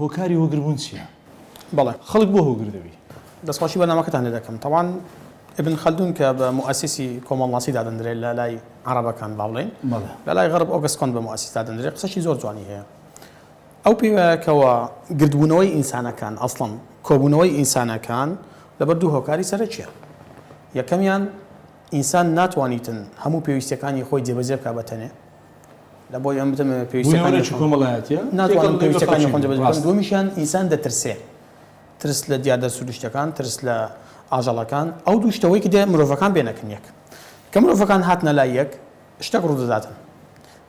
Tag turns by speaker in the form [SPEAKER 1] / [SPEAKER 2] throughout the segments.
[SPEAKER 1] هۆکاری هۆگربوون چییە؟
[SPEAKER 2] بەڵێ.
[SPEAKER 1] خەڵک بۆ هۆگر دەبی؟
[SPEAKER 2] دەستخۆشی بەرنامەکەتان لێ دەکەم. تەبعەن ئیبن خەلدون کە بە موئەسیسی کۆمەڵناسی دادەندرێ لە لای عەڕەبەکان با بڵێین،
[SPEAKER 1] بەڵێ.
[SPEAKER 2] لە لای غەڕب ئۆگەست کۆنت بە موئەسیس دادەندرێ، قسەشی زۆر جوانی هەیە. ئەو پێی وایە کەوا گردبوونەوەی ئینسانەکان، ئەسڵەن کۆبوونەوەی ئینسانەکان لەبەر دوو هۆکاری سەرەکییە. یەکەمیان ئینسان ناتوانیتن هەموو پێویستیەکانی خۆی جێبەجێ بکا بە تەنێ. لە بۆی ئەم بتەمێ پێویستیەکانی
[SPEAKER 1] بوونەوەرێکی کۆمەڵایەتیە
[SPEAKER 2] ناتوانم
[SPEAKER 1] تێکەڵ لەگەڵ
[SPEAKER 2] پێویستیەکانی
[SPEAKER 1] خەڵکی
[SPEAKER 2] خۆم
[SPEAKER 1] بی
[SPEAKER 2] جێبەجێ بکەم.
[SPEAKER 1] ڕاستە.
[SPEAKER 2] دووەمیشیان ئینسان دەترسێ. ترس لە دیاردە سروشتیەکان، ترس لە ئاژەڵەکان، ئەو دوو شتە وەی کە دێ مرۆڤەکان بێنەکن یەک. کە مرۆڤەکان هاتنە لای یەک شتەک ڕوودەداتن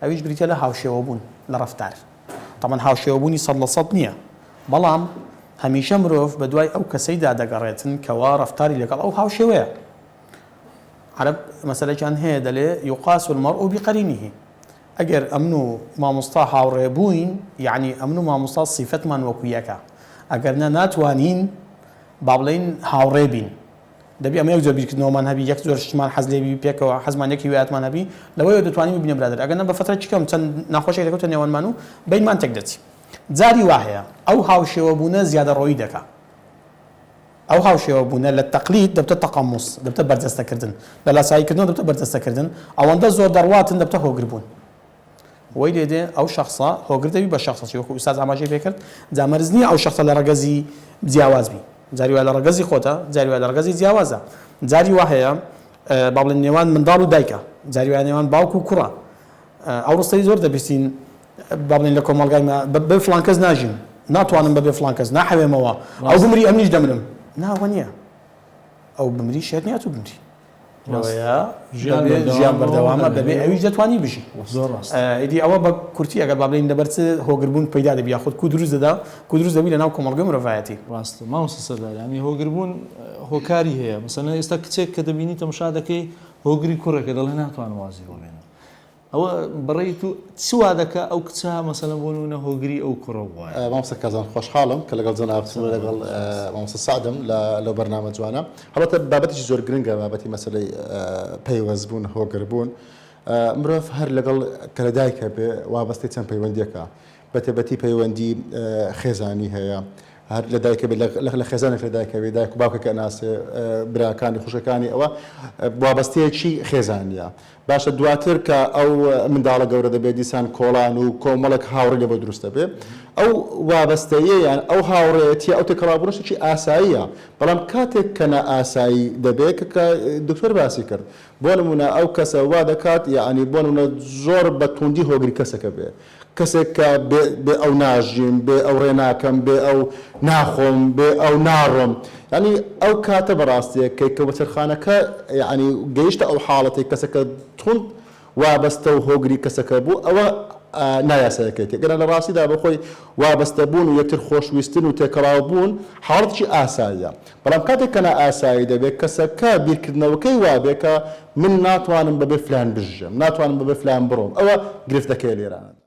[SPEAKER 2] ئەویش بریتیە لە هاوشێوەبوون لە ڕەفتار. تەبعەن هاوشێوەبوونی 100% نییە، بەڵام هەمیشە مرۆڤ بەدوای ئەو کەسەیدا دەگەڕێتن کەوا ڕەفتاری لەگەڵ ئەو هاوشێوەیە. عەرەب مەسەلەکیان هەیە دەلێ یقاس المرء بقرینه ئەگەر ئەمن و مامۆستا هاوڕێ بووین یەعنی ئەمن و مامۆستا سیفەتمان وەکو یەکە ئەگەر نا ناتوانین با بڵێین هاوڕێ بین دەبی ئەمە یەک جۆر بیرکردنەوەمان هەبی یەک جۆر شتمان حەز لێ بی پێکەوە حەزمان یەک هیوایەتمان هەبی لەوەیەوە دەتوانین ببینە برادەر ئەگەر نا بە فەترەکی کەم چەند ناخۆشێک دەکەوتە نێوانمان و بەینمان تێک دەچی جاری وا هەیە ئەو هاوشێوەبوونە زیادەڕۆیی دەکا ئەو هاوشێوەبوونە لە تەقلید دەبتە تەقەموس، دەبتە بەرجەستەکردن. لە لاساییکردنەوە دەبتە بەرجەستەکردن. ئەوەندە زۆر دەڕواتن دەبتە هۆگربوون. وەی لێ دێ ئەو شەخسە هۆگر دەبی بە شەخسەکی وەکو ئوستاز ئاماژەی پێ کرد، جا مەرج نییە ئەو شەخسە لە ڕەگەزی جیاواز بی. جاری وایە لە ڕەگەزی خۆتە، جاری وایە لە ڕەگەزی جیاوازە. جاری وا هەیە با بڵێین نێوان منداڵ و دایکە، جاری وایە نێوان باوک و کوڕە. ئەو ڕستەی زۆر دەبیستین با بڵێین لە کۆمەڵگای ما بە بێ فڵان کەس ناژیم ناتوانم بەبێ فڵان کەس ناحەوێمەوە ئەو بمری ئەمنیش دەمرم نا وە نییە ئەو بمری شێت نییە تو بمری لەوەیە ژیان بەردەوامە بەبێ ئەویش دەتوانی بژی ئیدی ئەوە بە کورتی ئەگەر با بڵێین لەبەر چ هۆگربوون پەیدا دەبی یاخود کو دروست دەدا کو دروست دەبی لەناو کۆمەڵگەی مرۆڤایەتی.
[SPEAKER 1] ڕاستە مامۆستا سەردار یانی هۆگربوون هۆکاری هەیە مەسەلەن ئێستا کچێک کە دەبینی تەمەشا دەکەی هۆگری کوڕێکە دەڵێ ناتوانم وازی بۆ بێنم ئەوە بەڕەی تو چ وا دەکا ئەو کچە مەسەلەن بۆ نمونە هۆگری ئەو کوڕە بوایە؟
[SPEAKER 3] مامۆستا کارزان خۆشحاڵم کە لەگەڵ جەنابتم و لەگەڵ مامۆستا سەعدم لە لەو بەرنامە جوانە. هەڵبەتە بابەتێکی زۆر گرنگە بابەتی مەسەلەی پەیوەست بوون، هۆگر بوون. مرۆڤ هەر لەگەڵ کە لە دایکە بێ وابەستەی چەند پەیوەندیەکە. بەتێبەتی پەیوەندی خێزانی هەیە. هەر لە دایکە بێ لە خێزانێک لە دایکە بێ دایک و باوکێک ئەناسێ براکانی خوشکەکانی ئەوە وابەستەیەکی خێزانیە. باشە دواتر کە ئەو منداڵە گەورە دەبێت دیسان کۆڵان و کۆمەڵێک هاوڕێ لێ بۆ دروست دەبێت ئەو وابەستەییە یان ئەو هاوڕێیەتیە ئەو تێکەڵاوبوونە شتێکی ئاساییە بەڵام کاتێک کە نائاسایی دەبێت کە دکتۆر باسی کرد بۆ نمونە ئەو کەسە وا دەکات یەعنی بۆ نمونە زۆر بە توندی هۆگری کەسەکە بێ کەسێک کە بێ بێ ئەو ناژیم، بێ ئەو ڕێ ناکەم، بێ ئەو ناخۆم، بێ ئەو ناڕۆم. یانی ئەو کاتە بەڕاستیە کەی کە وەچەرخانەکە یانی گەیشتە ئەو حاڵەتەی کەسەکە توند وابەستە و هۆگری کەسەکە بوو ئەوە نایاسایەکەیەتی. گەر لە ڕاستیدا بە خۆی وابەستە بوون و یەکتر خۆشویستن و تێکەڵاو بوون حاڵەتێکی ئاساییە. بەڵام کاتێک کە نائاسایی دەبێت کەسەکە بیرکردنەوەکەی وابێ کە من ناتوانم بەبێ فلان بژیەم، ناتوانم بەبێ فلان بڕۆم ئەوە گرفتەکەیە لێرانەدا.